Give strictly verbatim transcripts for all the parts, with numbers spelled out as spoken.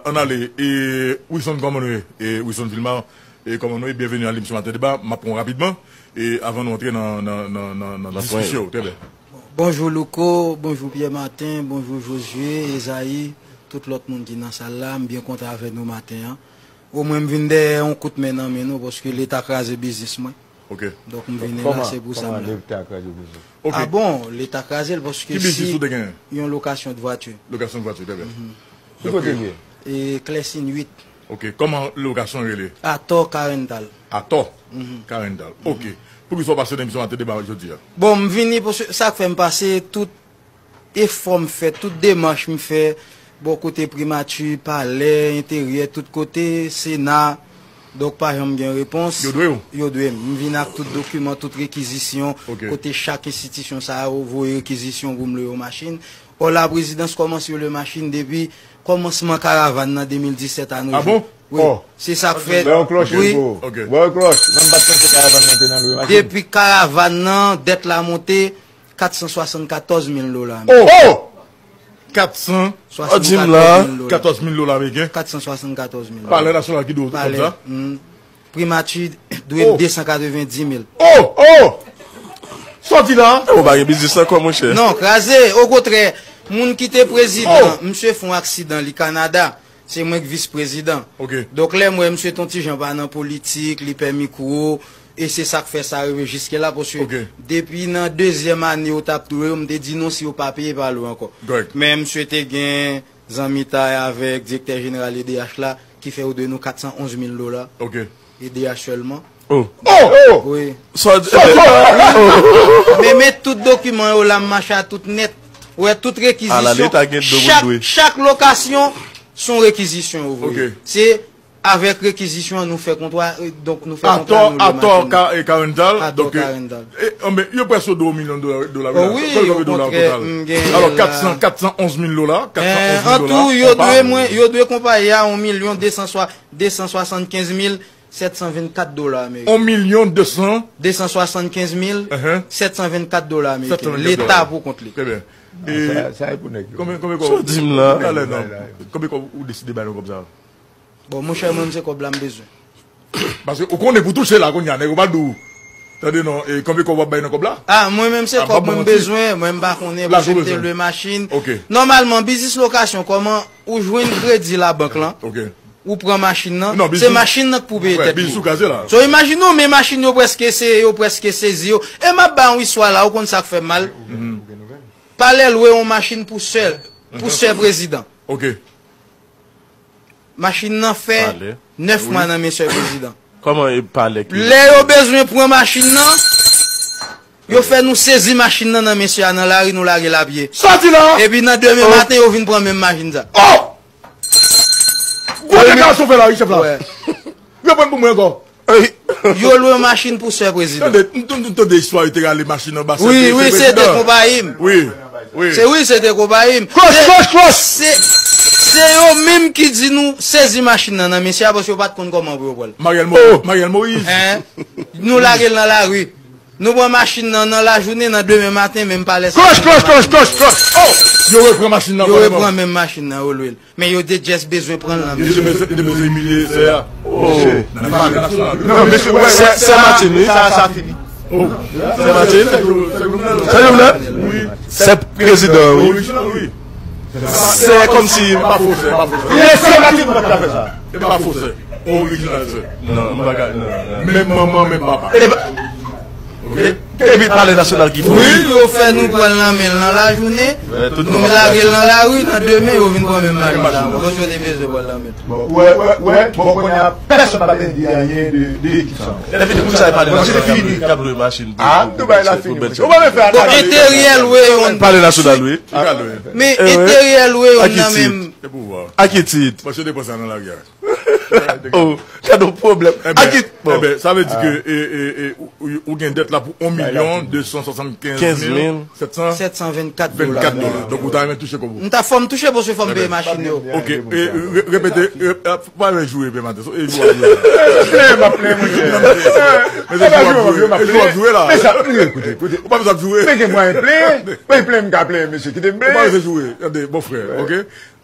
Ann ale. E, Wilson, kòman nou ye? E, Wilson Vilmar, e, kòman nou ye? Byenveni nan emisyon Maten Deba. M ap pran w rapidman, e, avan nou antre nan, nan, nan, nan, nan diskisyon. Trè byen. Bonjou Louko, bonjou Pierre Martin, bonjou Josué, Esaïe, tout lòt moun ki nan sal la. M byen kontan avè nou maten an. Omwen m vin dèyè yon kout men nan men nou, paske Leta kraze biznis mwen. Ok. Donk, m vin la, se pou sa m la. Kòman Leta kraze biznis? Ok. Ah bon, Leta kraze l paske si yon lokasyon de vwati. Lokasyon de vwati, trè byen. Ki kote l ye? E Klèsin uit. Ok, kòman lokasyon rele? Atò Karental. Atò Karental. Ok. Poukisa w pase nan emisyon Maten Deba jodi a? Bon, m vini paske sa k fè m pase, tout efò m fè, tout demach m fè, bò kote primati, palè, enteryè, tout kote, Sena, donk pa janm gen repons. Yo dwe w? Yo dwe m. M vin ak tout dokiman, tout rekizisyon, kote chak enstitisyon sa yo voye rekizisyon pou m lwe yon machin. Ò, laprezidans kòmanse lwe machin depi kòmansman karavàn nan de mil disèt a nou jou. Ah bon? Wi. Se sa k fè. Ba yon klòch, wi. Ba yon klòch. Mwen m pa t panse karavàn nan te nan lwe machin. Depi karavàn nan, dèt la monte, kat san swasannkatòz mil dola. Oh! Kat san swasannkatòz mil dola. Katòz mil dola ameriken. Kat san swasannkatòz mil dola. Palè Nasyonal ki dwe w kòb sa? Primati dwe m de san katrevenndis mil. Oh! Oh! Sa w di la? Ou pa gen biznis ankò, monchè. Non, kraze. Okontrè, moun ki te prezidan, misye fè yon aksidan, li Kanada. Se mwen k vis prezidan. Donk, lè m wè misye t on ti jan pa nan politik, li pè mikwo, e se sa k fè sa rive jiske la, paske depi nan dezyèm ane yo t ap touye yo, m te di non, si yo pa peye, pa lwe ankò. Men misye te gen zanmitay avèk direktè jeneral E D H la, ki fè yo dwe nou kat san onz mil dola. E D H sèlman. Oh! Oh! Wi. Sa w di? Men, men tout dokiman yo la, m mache a tout nèt. Ou wè tout rekizisyon. Chak, chak lokasyon, se yon rekizisyon yo voye. Se avèk rekizisyon an nou fè kontwa, donk nou fè kontwa, nou lwe machin. Atò Karental. Atò Karental. Yo prèske dwe yon milyon dola. Wi, okontrè, m gen la. Alò, kat san, kat san onz mil dola. An tou, yo dwe mwen, yo dwe konpayi a yon milyon de san swasann, de san swasann kenz mil sèt san vennkat dola ameriken. Yon milyon de san? De san swasann kenz mil sèt san vennkat dola ameriken. Leta pou kont li. Trè byen. Sa, sa e pou nèg yo. Konbyen, konbyen kòb? Sa w di m la? Talè non. Konbyen kòb ou deside bay nan kòb sa? Bon, monchè, mwen, se kòb la m bezwen. Paske ou konnen pou touche la, kounye a, nèg yo pral di w, tande non, e konbyen kòb w ap bay nan kòb la? Ah, mwen menm, se kòb mwen m bezwen, mwen m pa konnen, paske m te lwe machin. Nòmalman, biznis lokasyon, kòman ou jwenn kredi labank lan? Ou pran machin nan, se machin nan k pou peye tèt li. So, imajine w, men machin yo prèske se, yo prèske sezi yo. E m ap ba yon istwa la, ou konn sa k fè m mal. Palè lwe yon machin pou sè, pou sè prezidan. Machin nan fè nèf mwa nan men sè prezidan. Kòman e palè ki... Lè yo bezwen pran machin nan, yo fè nou sezi machin nan nan men sè a nan lari, nou lage l a pye. Sa w di la? Epi nan demen maten, yo vin pran menm machin sa. Oh! Gwo deklarasyon fè la, wi, chèf la. Yo pran pou mwen ankò. Yo lwe machin pou sè prezidan. Tande, m t-, m tande istwa yo te rale machin anba sè prezidan. Wi, wi, se te konpayi m. Wi, wi. Se, wi, se te konpayi m. Klòch, klòch, klòch! Se, se yo menm ki di nou sezi machin nan nan men sè a paske yo pa t konn kòman pou yo pran l. Mariel Moïse. Mariel Moïse. Nou lage l nan lari. Nou pran machin nan nan lajounen, nan demen maten, menm palè sa. Klòch, klòch, klòch, klòch, klòch! Oh! Yo repran machin nan. Yo repran menm machin nan, yo lwe l. Men yo te just bezwen pran l nan men. Yo te bezwen, yo te bezwen imilye sè a. Oh. Nan palè nasyonal. Non, mesye, wè, wè, sè Martin, wi. Sa, sa fini. Oh. Sè Martin? Sè Jovenel? Wi. Sè prezidan, wi. Orijinal, wi. Sè kòmsi. E pa fo sè, e pa fo sè. E sè Martin pou ta fè sa. E pa fo sè. Orijinal sè. Non, m pa ka, non, non. Menm manman, menm papa. E pa... Epi palè nasyonal ki fou. Wi, yo fè nou pran l nan men l nan lajounen, nou lage l nan lari, nan demen, yo vin pran menm machin nan. Bon, yo te bezwen pran l nan men l. Bon, wè, wè, wè, bon, kounye a, pèsonn pa te di anyen de, de ekip sa. Epi, de pou sa, e palè nasyonal k ap lwe machin pou, pou, pou bèl chèf. Bon, enteryè lwe yon. Palè nasyonal, wi. Men enteryè lwe yon nan menm. A ki tit? A ki tit? Bon, se depanse nan lari a. Oh, gade yon pwoblèm. Enben, enben, sa vle di ke, e, e, e, ou, ou, ou gen dèt la pou yon milyon de san swasannkens mil sèt san. Sèt san vennkat dola. Donk, ou ta renmen touche kòb ou? M ta fò m touche paske fò m peye machin yo. Ok, e, re-, repete, re-, e, pa renmen joure, peye maten. E, joure, joure. Plen, m ap plen, monchè. Men se joure, joure, joure la. Men sa, ekoute, ekoute. Ou pa bezwen joure. Men gen mwayen plen. Men plen, m ka plen, mesye, kite m plen. Ou pa bezwen joure. Tande, bon frè, ok?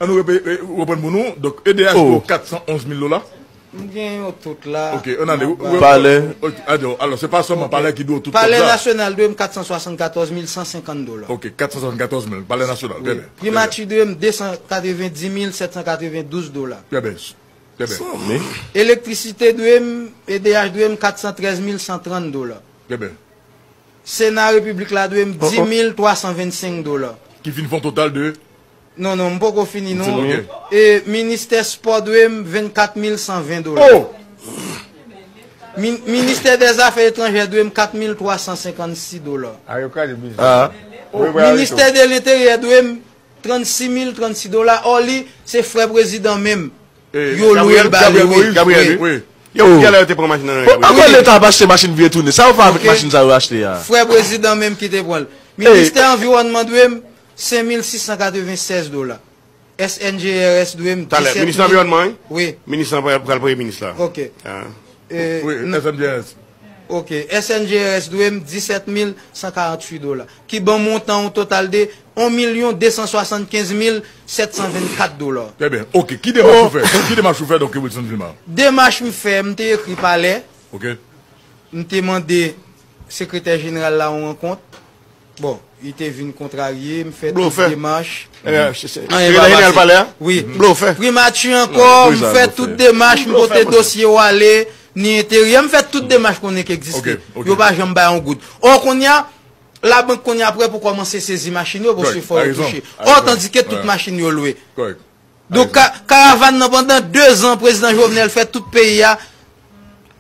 An nou repe- re- reprann pou nou. Donk, E D H dwe w kat san onz mil dola. M gen yo tout la. Ok, ann ale. Palè. Ok, alò, se pa sèlman Palè ki dwe w tout kòb sa. Palè Nasyonal dwe m kat san swasannkatòz mil san senkant dola. Ok, kat san swasannkatòz mil, Palè Nasyonal, trè byen. Primati dwe m de san katrevenndis mil sèt san katrevendouz dola. Trè byen, trè byen. Elektrisite dwe m, E D H dwe m kat san trèz mil san trant dola. Trè byen. Sena Repiblik la dwe m dis mil twa san vennsenk dola. Ki fin fè yon total de Non, non, m poko fini non. E Ministè Spò dwe m vennkat mil san ven dola. Min- Ministè dè Zafè Etranjè dwe m kat mil twa san senkannsis dola. Ministè de Lenteryè dwe m trannsis mil trannsis dola. Ò li, se frè prezidan menm. Yo lwe l ba li, wi. Gabriel, wi. Yo, kilè yo te pran machin nan men Gabriel? Ankò Leta ap achte machin vye tounen. Sa yo fè avèk machin sa yo achte a? Frè prezidan menm ki te pran l. Ministè Anviwònman dwe m senk mil sis san katrevennsèz dola. S N G R S dwe m Talè, disèt mil. Minis Anviwònman, wi. Wi. Minis lan pral, pral premye minis la. Ok. Wi, S N G R S. Ok. S N G R S dwe m disèt mil san karanntuit dola. Ki ban montan yon total de yon milyon de san swasannkenz mil sèt san vennkat dola. Trè byen. Ok. Ki demach ou fè? Ki demach ou fè, donk, Wilson Vilmar? Demach m fè, m te ekri Palè. Ok. M te mande sekretè jeneral la yon rankont. Bon, li te vin kontrarye, m fè tout demach. Anyen pa pase. Wi. Primati ankò, m fè tout demach, m pote dosye yo ale, ni enteryè, m fè tout demach konnen ki egziste. Yo pa janm bay yon goud. Ò, kounye a, labank kounye a prè pou kòmanse sezi machin yo, paske fò yo touche. Ò, tandike tout machin yo lwe. Donk, ka- karavàn nan pandan de zan, prezidan Jovenel fè tout peyi a,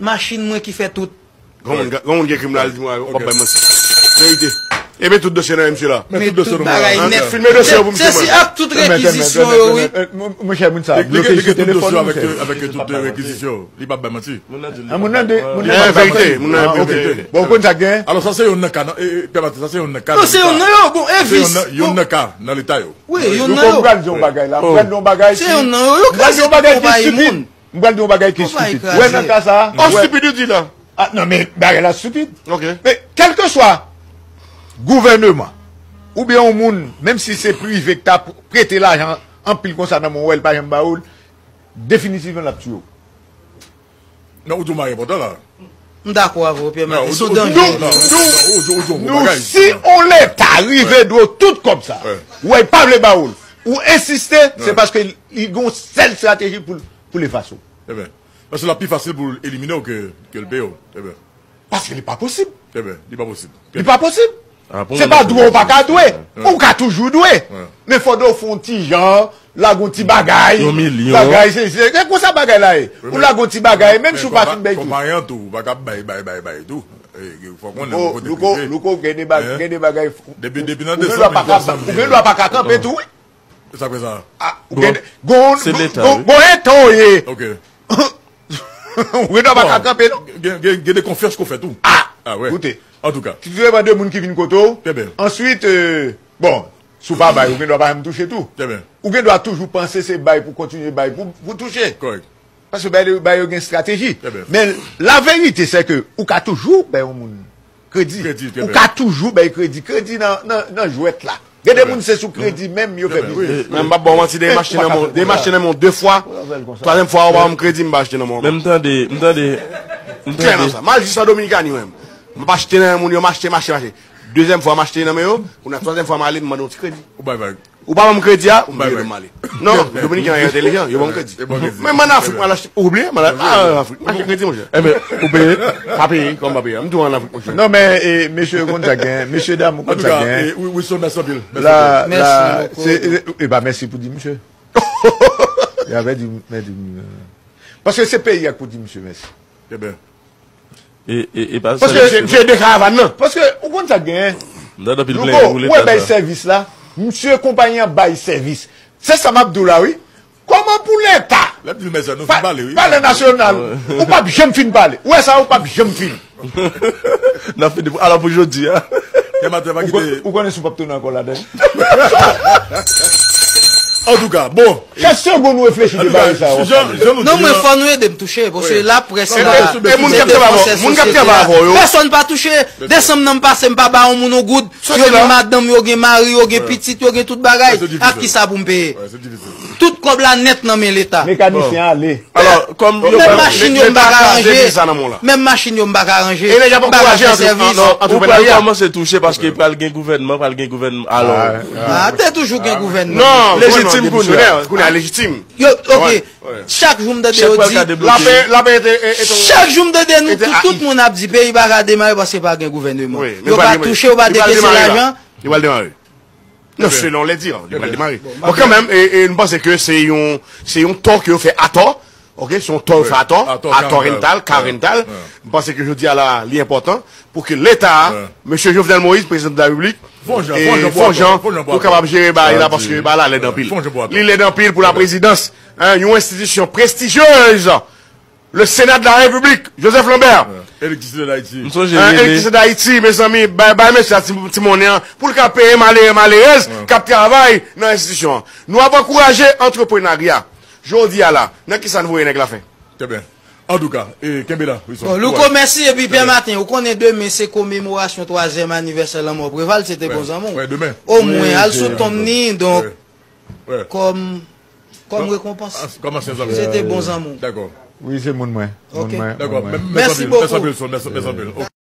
machin mwen ki fè tout. Granmoun, granmoun gen krim la, li di mwen, w ap bay manti. Verite. Enben tout dosye nan men misye la. Men tout bagay nèt. Filme dosye yo pou misye mwen. Sesi ak tout rekizisyon yo, wi. Monchè, moun sa bloke sou telefòn, monchè. Avèk tout rekizisyon, li p ap bay manti. Moun nan de, moun nan de. Verite, moun nan verite. Bon, ou konn sa k gen? Alò, sa se youn nan ka, nan, e, e, Pè Mathieu, sa se youn nan ka nan Leta. Non, se youn nan yo, bon, e vis. Youn nan ka nan Leta yo. Wi, youn nan yo. M pral di yon bagay la, m pral di yon bagay ki, m pral di yon bagay ki estipid. M pral di yon bagay ki estipid. Ou wè nan ka sa a? Estipid ou di la? Ah, non, men bagay la estipid. Ok. Men, kèlkeswa gouvèneman, oubyen yon moun, menm si se prive k ta prete lajan anpil konsa nan men w, wè l pa janm ba ou l, definitivman l ap tiye w. Non, ou di yon bagay enpòtan la. M dakò avè w, Pierre Martin, se yon danje. Si yon Leta rive dwe w tout kòb sa, ou wè l pa vle ba ou l, ou ensiste, se paske li gen yon sèl estrateji pou l, pou l efase w. Trè byen. Paske l ap pi fasil pou l elimine w ke, ke l peye w. Trè byen. Paske li pa posib. Trè byen, li pa posib. Li pa posib. Se pa dwe ou pa ka dwe. Ou ka toujou dwe. Men fòdwe w fè yon ti jan, lage yon ti bagay. Yon milyon. Bagay, se, se, se konsa bagay la ye. Ou lage yon ti bagay, menm si w pa fin bay tout. Konpayan tou, ou pa ka bay, bay, bay, bay tou. Fòk ou konnen, Louko, Louko, gen de bagay, gen de bagay. Depi, depi nan de san mil, twa san mil. Ou gen dwa pa ka kanpe tou, wi. Sa fè sa. Ah, ou gen, gon, gon, gon etan w ye. Ok. Ou gen dwa pa ka kanpe, non. Gen, gen, gen de konfyans ke w fè tou. Ah, koute. Antouka. Si se de moun ki vin kote w. Trè byen. Answit, euh, bon, si w pa bay, ou gen dwa pa janm touche tou. Trè byen. Ou gen dwa toujou panse se bay pou kontinye bay pou, pou touche. Kòrèk. Paske bay, bay yo gen estrateji. Trè byen. Men laverite, se ke ou ka toujou bay yon moun kredi. Kredi, trè byen. Ou ka toujou bay kredi. Kredi nan, nan, nan jwèt la. Gen de moun se sou kredi menm yo fè biznis. Men m p ap ba w manti, depi m achte nan men w, depi m achte nan men w de fwa, twazyèm fwa a w pa ban m kredi, m pa achte nan men w ankò. Men m tande, m tande, m tande. Klè nan sa. M al jis an Dominikani menm. M ap achte nan men moun yo, m achte, m achte, m achte. Dezyèm fwa m achte nan men yo, kounye a twazyèm fwa m ale, m mande yon ti kredi. Ou bay vag. Ou pa ban m kredi a, ou bliye ban m ale. Non, Dominiken an entèlijan, yo ban m kredi. Men m ann Afrik, m al achte, ou bliye, m al, ah, Afrik, m achte kredi, monchè. Enben, ou peye? Pa peye, kòman m pa peye? M tou ann Afrik, monchè. Non, men, e, mesye yo konn sa k gen, mesye dam, ou konn sa k gen. Antouka, e, Wi-, Wilson, mèsi anpil. Mèsi anpil. La, se, e, e pa mèsi pou di misye. Y a pèdi, pèdi. Paske se peyi a k pou di misye mèsi. Trè byen. E, e, e pa sèl misye. Paske misye de karavàn nan. Paske ou konn sa k genyen. M tande anpil plenyen pou Leta sa. Ou wè bay sèvis la. Misye konpayi an bay sèvis. Se sa m ap di w la, wi. Kòman pou Leta? Lè m di l mèsi a, nou fin pale, wi. Palè Nasyonal. Ou p ap janm fin pale. Ou wè sa, ou p ap janm fin. N ap fini pou, alò pou jodi a. Dematen pa kite. Ou konnen si w p ap tounen ankò ladan. Antouka, bon. Chak segonn ou reflechi de bagay sa yo. Non, mwen fò nou ede m touche, paske laprès la, e moun k ap travay avè w, moun k ap travay avè w yo. Pèsonn pa touche. Desanm nan m pase, m pa ba yon moun yon goud. Yo gen madanm, yo gen mari, yo gen pitit, yo gen tout bagay. Ak kisa pou m peye? Wi, se difisil. Tout kòb la nèt nan men Leta. Mekanisyen ale. Alò, kòm yo Menm pral- machin yo m pa ka ranje. Menm machin yo m pa ka ranje. M pa ka fè sèvis. Ou pral kòmanse touche paske pral gen gouvènman, pral gen gouvènman. Alò, Ah, te toujou gen gouvènman. Non, Lejitim kounye a. Kounye a lejitim. Yo, ok. Chak jou m tande yo di. Lapè, lapè ete. Chak jou m tande nou, tout, tout moun ap di peyi pa ka demare paske pa gen gouvènman. Yo pa touche, yo pa dekese lajan. Li pral demare. Non, selon les dires, li pral demare. Bon, kanmenm, e, e, m panse ke se yon, se yon tò ke yo fè atò. Ok, se yon tò yo fè atò, atò rental, ka rental. M panse ke jodi a la, li enpòtan pou ke Leta, Mesye Jovenel Moïse, Prezidan de la Repiblik, Fon jan, e, fon jan pou fon atò, jan fon jan pou pou atò. Kapab jere bagay la paske bagay la lèd anpil. Li lèd anpil pou la prezidans. Hein, yon enstitisyon prestigyez, le Sénat de la République, Joseph Lambert. Elektrisite Dayiti. M sonje Hein, rele. Elektrisite Dayiti, mezanmi, bay, bay mesye a ti, ti monnen an pou l ka peye malere, malerèz k ap travay nan enstitisyon an. Nou ap ankouraje antreprenarya. Jodi a la, nan ki sa n voye nèg la fen? Trè byen. Antouka, e, kenbe la, Wilson. Bon, Louko, mèsi. Epi Pè Maten, ou konnen demen se komemorasyon twazyèm anivèsè lanmò Preval, se te bon zanmi w. Omwen, al sou tonm ni, donk, kòm, kòm rekonpans. Se te bon zanmi w. Dakò. Wi, se moun mwen. Moun mwen. Dakò. Moun mwen. Mèsi bokou. Mèsi anpil.